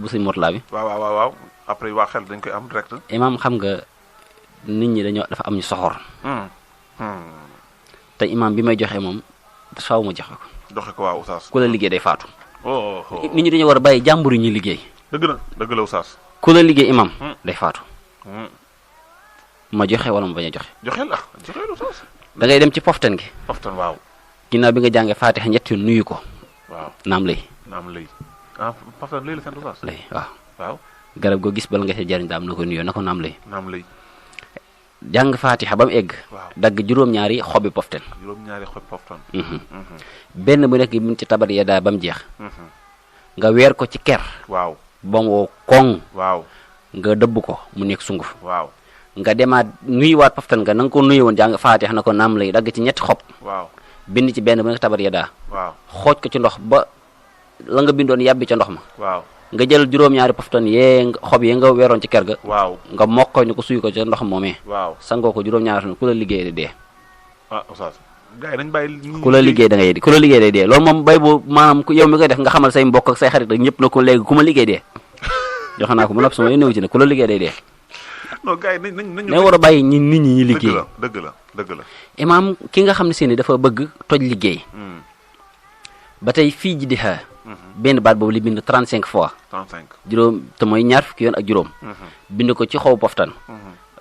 bu Sëñ Mourtala bi. waaw après waa xel dañ koy am direct. imam xam nga nit ñi dafa am ñu soxor. te imam bi may joxe moom faaw ma joxe ko. joxe ko waaw oustaz. ku la liggéey day faatu. nit nit ñi dañoo war a bàyyi jàmbur yi ñuy liggéey. dëgg la oustaz. ku la liggéey imam day faatu. ma joxe wala ma bañ a joxe. joxe oustaz. da ngay dem ci poftan gi. poftan waaw. ginnaaw bi nga jàngee Faatiha ñetti yoon nuyu ko. waaw naam lay. poftan lay la sant oustaz. lay waaw. garab goo gis bala nga see jariñ daam na ko nuyoo na ko naam lay. jàng Faatiha ba mu egg. waaw dagg juróom-ñaari xobi poftan. poftan. benn bu nekk bi ci tabat ya daa ba mu jeex. nga weer ko ci ker. waaw ba mu woo koŋ. waaw nga dëbb ko mu nekk sunguf. waaw nga demaat nuyuwaat poftan nga na nga ko nuyu woon jàng Faatiha na ko naam lay dagg ci ñetti xob. waaw bind ci benn bu nekk tabat ya daa. waaw xooj ko ci ndox ba la nga bindoon yàbbi ca ndox ma. waaw nga jël juróom-ñaari poftan xob yi nga weeroon ci ker ga. waaw nga mokko ñu ko suy ko ca ndox moomee. waaw sangoo ko juróom-ñaari fan ku la liggéey day dee. oustaz gars yi nañ bàyyi. ku la liggéey da ngay ku la liggéey day dee loolu moom bay bu maanaam yow mi koy def nga xamal say mbokk ak say xarit ak ñëpp na ko léegi ku ma liggéey dee. joxe naa ko mu nopp sama néew ci ne ku la liggéey day dee. non gars yi nañ war a bàyyi nit ñi ñi liggéey. dëgg la. imaam ki nga xam ne seeni dafa bëgg toj liggéey. ba tey fii ji di xaar. benn baat boobu li bind 35 fois. 35 juróom te mooy ñaar fukki yoon ak juróom. bind ko ci xaw poftan.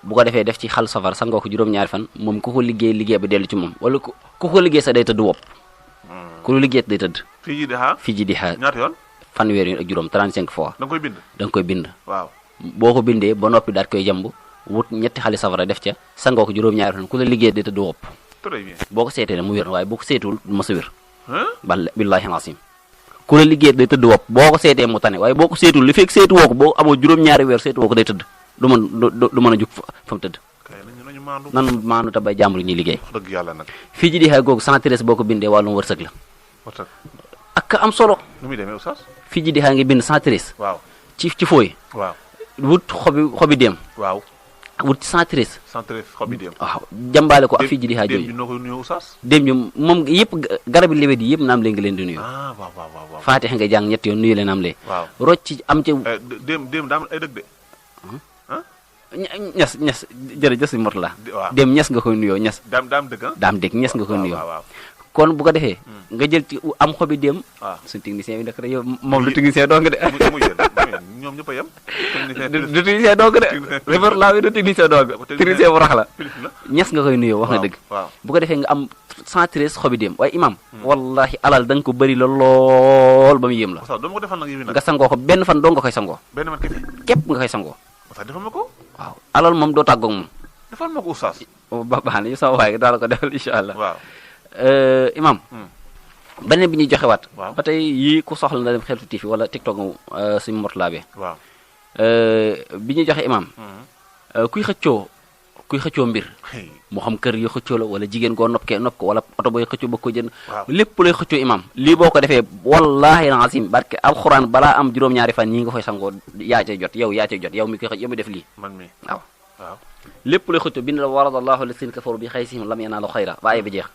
bu ko defee def ci xal safar sangoo ko juróom-ñaari fan moom ku ko liggéey ba dellu ci moom wala ku ko liggéey sax day tëdd wopp. ku lu liggéey day tëdd. fii ji di xaar ñaata yoon. fanweer yoon ak juróom 35 fois. da nga koy bind. waaw boo ko bindee ba noppi daal koy jàmb wut ñetti xali safara def ca sangoo ko juróom-ñaari fan ku la liggéey day tëdd wopp. très bien boo ko seetee ne mu wér waaye boo ko seetul du ma sa wér. billaahi asim ku la liggéey day tëdd wopp boo ko seetee mu tane waaye boo ko seetul li fekk seetu woo ko boo amoo juróom-ñaari weer seetu woo ko day tëdd du mën a jug fa mu tëdd. nan maandu te bay jàmbur ñuy liggéey. dëgg yàlla nag. fii ji di xay googu 113 boo ko bindee wàllum wërsëg la. ak am solo. nu muy demee oustaz. fii ji di xay nga bind 113. waaw ci fooy. waaw wut xobi dem. waaw wut 113. 113 xobi dem. waaw jàmbaale ko ak fii ji di xay jooju. dem bi noo koy nuyoo oustaz. dem bi moom yëpp garabi lewet yi yëpp naam leen nga leen di nuyu. waaw. Faatiha nga jàng ñetti yoon nuyu leen am lee. waaw rocc ci am ci. dem daa am ay dëgg de. ñes jërëjëf Sëñ Mourtala. waaw dem ñes nga koy nuyoo ñes. daam dëgg ah. daam dëgg ñes nga koy nuyoo. waaw kon bu ko defee. nga jël ci am xobi dem. waaw suñu technicien bi nag yow moom lu technicien dong de. ñoom ñëpp a yem. du technicien dong de. référence laa bi du technicien dong. technicien bu rax la. ñes nga koy nuyoo wax na dëgg. bu ko defee nga am 113 xobi dem waaye imam. wallahi alal da nga ko bëri la lool ba mu yéem la. nga sangoo ko benn fan dong nga koy sangoo. benn fan képp nga koy sangoo. defal ma ko. waaw alal moom doo tàggoog moom. defal ma ko oustaz. baax na yow sama waay daal ko defal incha allah. waaw. imam beneen bi ñuy joxewaat. waaw ba tey yii ku soxla na dem Xeltu TV wala TikTok Sëñ Mourtala bi. waaw. bi ñuy joxe imam. kuy xëccoo mbir. moo xam kër yu xëccoo la wala jigéen koo nopp ko wala oto booy xëccoo ba ko jënd. lépp lay xëccoo imam lii boo ko defee wallahi azim barke alxuraan balaa am juróom-ñaari fan ñi nga koy sangoo yaa cay jot yow mi koy xëcc yow mi def lii. man mi waaw. lépp lay xëccoo bind la waradallahu lasina kafaru bi xaysihim lam yanaalu xayra ba ay ba jeex.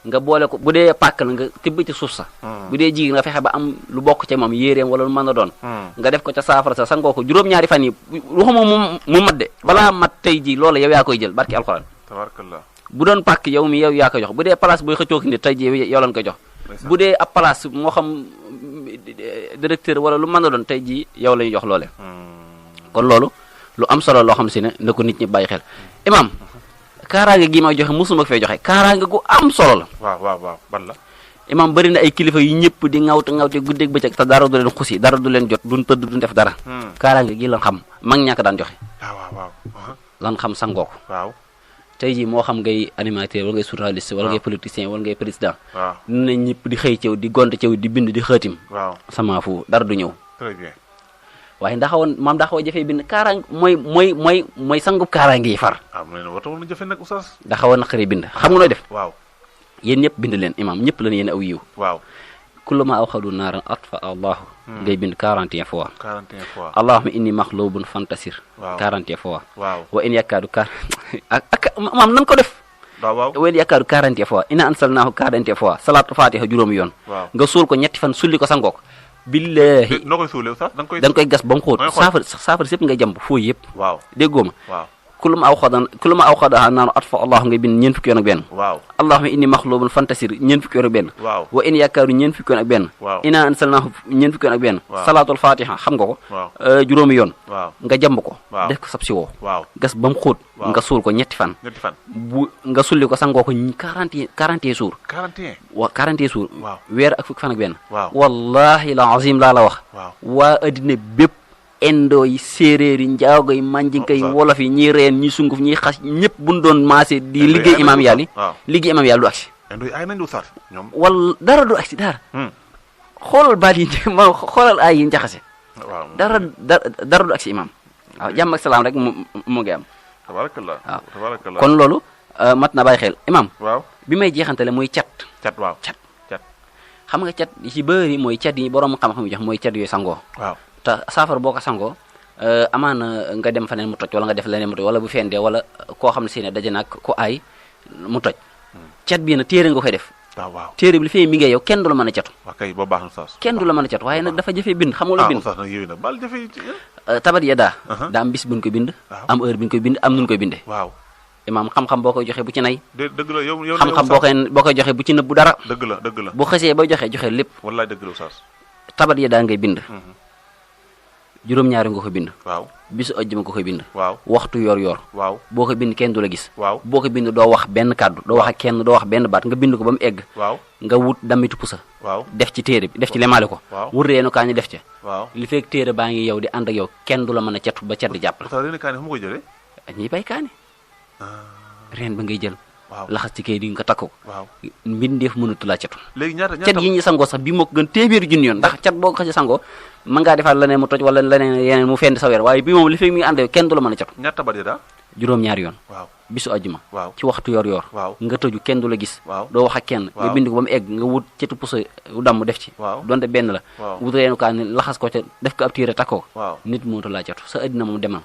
nga boole ko bu dee pàkk la nga tibb ci suuf sa. bu dee jigéen nga fexe ba am lu bokk ca moom yéeréem wala lu mën a doon. nga def ko ca saafara sa sangoo ko juróom-ñaari fan yi waxuma mu mat de balaa mat tey ji loola yow yaa koy jël barke alxuraan. tabarakallah. bu doon pàkk yow mi yow yaa koy jox bu dee place booy xëccoo ki nit tey ji yow lañ koy jox. bu dee ab place moo xam directeur wala lu mën a doon tey ji yow lañu jox loole. kon loolu lu am solo loo xam si ne na ko nit ñi bàyyi xel imam kaaraange gi may joxe mosuma fee joxe kaaraange gu am solo la. waaw ban la. imam bëri na ay kilifa yu ñëpp di ŋawte guddeeg bëccëg te dara du leen xusi dara du leen jot duñ tëdd duñ def dara. kaaraange gi lan xam mag ñàkk daan joxe. waaw. lan xam sangoo ko. waaw. tey jii moo xam ngay animateur wala ngay journaliste wala ngay politicien wala ngay président. waaw ne ñëpp di xëy cew di gont cew di bind di xëatim. waaw sama fu dara du ñëw. très bien. waaye daa xaw a jafee bind kaaraange mooy sangub kaaraange yi far. mu ne war na jafe nag oustaz. daa xaw a naqaree bind xam nga nooy def. waaw. yéen ñëpp bind leen imam ñëpp lañ yéen aw yiw. waaw. kullama awxadu naaran atfa allahu. ngay bind 41 fois. 41 fois. allahumma inni maxlubun fantasir. waaw 40 fois. waaw. wa in yakkaadu maam nan ko def. waaw. wa in yakkaadu 40 fois inna ansalnaahu 40 fois salaatu fatiha juróomi yoon. waaw nga suul ko ñetti fan sulli ko sangoo ko billahi noo koy suulee sax da nga koy gas ba mu xóot da nga koy saafara sépp ngay jàmb fooy yëpp waaw déggoo ma waaw kuluma aw xada naanu atfa allah ngay bind ñeent fukki yoon ak benn waaw allahumma inni maxlubun fantasir ñeent fukki yoon ak benn waaw wa in yaakaaru ñeent fukki yoon ak benn waaw ina ansalnahu ñeent fukki yoon ak benn waaw salaatul fatiha xam nga ko waaw juróomi yoon waaw nga jàmb ko waaw def ko sab si woo waaw gas ba mu xóot waaw nga suul ko ñetti fan bu nga sulli ko sangoo ko 41 jours 41 wa 41 jours waaw weer ak fukki fan ak benn waaw wallahi la azim laa la wax waaw waa addina bépp endo yi séeréer yi njaago yi manjinka yi wolof yi ñi reen ñi sunguf ñi xas ñëpp buñ doon maasé di liggéey imam yàlla liggéey imam yàlla du agsi endo yi ay nañ du sar ñoom wala dara du agsi dara xoolal baat yi ma xoolal ay yi njaxase dara du agsi imam waaw jàmm ak salaam rek mu ngi am tabarakallah waaw tabarakallah kon loolu mat na bàyyi xel imam waaw bi may jeexantale muy cat waaw cat xam nga cat yi ci bëri mooy cat yi borom xam-xam yi jox mooy cat yooyu sangoo waaw te saafara boo ko sangoo amaana nga dem faneen mu toj wala nga def leneen mu toj wala bu fendee wala koo xam ne si ne daje nag ku aay mu toj cat bii nag téere nga koy def waaw téere bi li fee mi ngi yow kenn du la mën a catu waaw kay boo baax na saas kenn du la mën a catu waaye nag dafa jafe bind xam nga la bind saas nag yéwi na bal jafe tabat ya daa am bis buñ ko bind am heure bi ñu koy bind am nuñ koy bindee waaw imaam xam-xam boo koy joxe bu ci nay dëgg la yow xam-xam boo koy joxe bu ci nëbbu dara dëgg la bu xësee ba joxe lépp wallaay dëgg la saas tabat ya daa ngay bind juróom-ñaari nga ko bind waaw bisu ajjuma nga koy bind waaw waxtu yor waaw boo ko bind kenn du la gis waaw boo ko bind doo wax benn kàddu doo wax ak kenn doo wax benn baat nga bind ko ba mu egg waaw nga wut damitu pusa waaw def ci téere bi def ci lemaale ko waaw wut reenu kaa ñu def ca waaw li fekk téere baa ngi yow di ànd ak yow kenn du la mën a catu ba cat di jàpp la reenu kaani fu ma koy jëlee ñuy bay kaani reen ba ngay jël waaw laxas ci kay di nga ko takku waaw mbindeef mënatu laa catu léegi ñaata cat yi ñuy sangoo sax bi moo ko gën téeméeri junni yoon ndax cat boo ko xasee sangoo mën ngaa defaat leneen mu toj wala leneen yeneen mu fend sa weer waaye bi moom li fekk mi ngi ànd kenn du la mën a catu ñaata tabat ya daa juróom-ñaari yoon waaw bisu ajjuma waaw ci waxtu yor waaw nga tëju kenn du la gis waaw doo wax ak kenn nga bind ko ba mu egg nga wut cetu pusa damm def ci waaw donte benn la waaw wut reenu kaa ni laxas ko ca def ko ab tiire takkoo waaw nit mënatu laa catu sa addina moom demal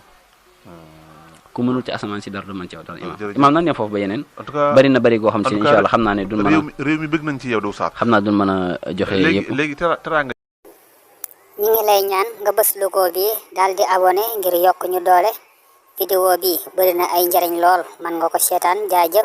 ku mënul ci asamaan si dara du mën ci dara imaam nan ne foofu ba yeneen en tout cas bari na bari goo xam si incha allah xam naa ne duñ mën a réew mi bëgg nañ ci yow doo saat xam naa duñ mën a joxe yëpp léegi teraanga ñu ngi lay ñaan nga bës logo bi daal di abonné ngir yokk ñu doole vidéo bi bëri na ay njariñ lool man nga ko seetaan jaajëf